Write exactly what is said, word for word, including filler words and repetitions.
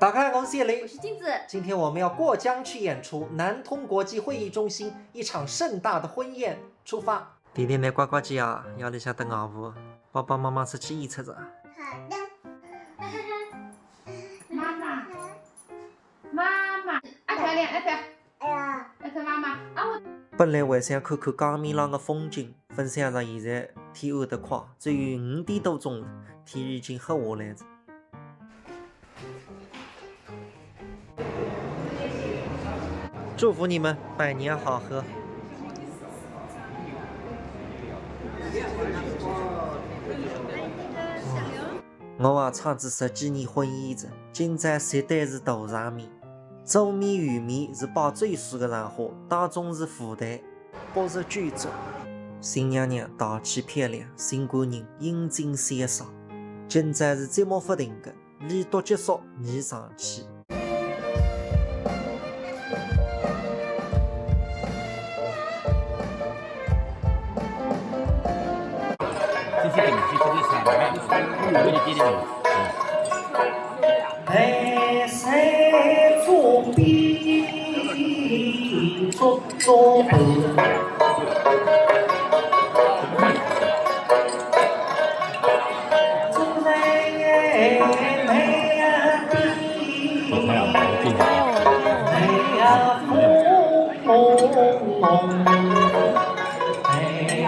大家好，我是谢雷。我是镜子。今天我们要过江去演出，南通国际会议中心一场盛大的婚宴，出发。弟弟，侬乖乖去啊，夜里向等阿婆，爸爸妈妈出去演出了。好的。妈妈，妈妈，啊，漂亮，啊，漂亮。哎呀，那个妈妈啊，我本来还想看看江面浪的风景，分享着现在天暗得快，只有五点多钟了，天已经黑下来了。祝福你们百年好合。我也唱仔十几年婚宴了，今朝绝对是大场面。 左面右面是摆酒水的场化，当中是舞台，八十九桌。新娘娘大气漂亮，新官人英俊潇洒。今朝是节目勿停个，礼笃结束，你上去。这是顶级这个菜，哎，我有个你爹的名字。 台山左边，左左边，坐在那边，哎呀，红红红，哎呀。